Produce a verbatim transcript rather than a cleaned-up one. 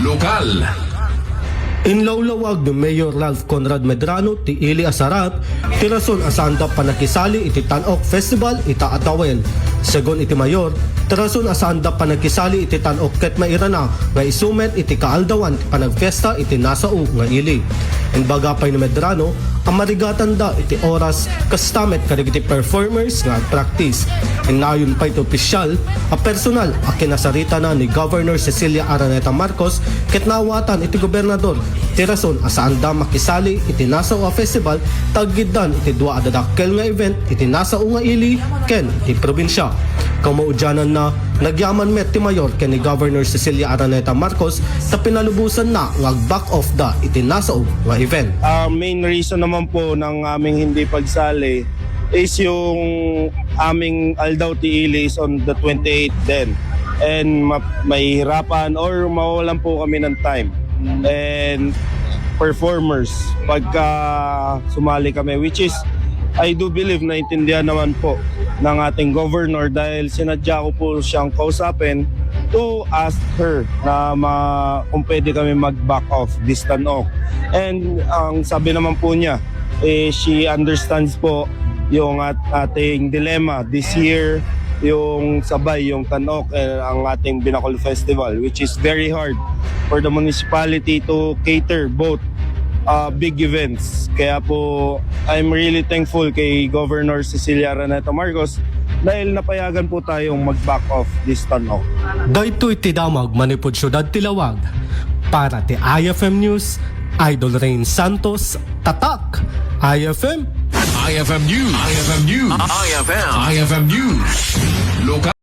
Lokal. Inlawlawag ni Mayor Ralph Conrad Medrano ti ili a saraf ti rason a saanda panakisali iti Tan-ok Festival ita a tawen. Segun iti mayor, ti rason a saanda panakisali iti Tan-ok ket mairana nga isu met iti kaaldawan ti panagfiesta iti nasao nga ili. Imbaga pay ni Medrano a marigatanda iti oras kasta met kadagiti performers nga agpractice. Innayon pay ti opisyal a personal a kinasaritana ni Governor Cecilia Araneta Marcos ket naawatan iti gobernador ti rason a saanda makisali iti nasao a festival ta aggiddan iti dua a dadakkel nga event iti nasao nga ili ken iti probinsya. Kamaudiananna, nagyaman met ti mayor ken ni Governor Cecilia Araneta Marcos ta pinalubosanna nga ag-back off da iti nasao nga event. Ang main reason naman po ng aming hindi pagsali is yung aming aldaw ti ili is on the twenty-eighth din. And ma- mahihirapan or mawalan po kami ng time and performers pagka sumali kami, which is I do believe naintindihan naman po ng ating governor dahil sinadya ko po siyang kausapin to ask her na ma- kung pwede kami mag-back off this Tan-ok. And ang sabi naman po niya, eh, she understands po yung at ating dilemma this year, yung sabay yung Tan-ok and ang ating Binakol Festival, which is very hard for the municipality to cater both uh, big events. Kaya po, I'm really thankful kay Governor Cecilia Araneta Marcos dahil napayagan po tayong mag-back off this Tan-ok. Daytoy ti damag manipud siudad ti Laoag. Para ti I F M News, Idol Rain Santos, Tatak, I F M. I F M News. I F M News. I F M. I F M News. Lokal.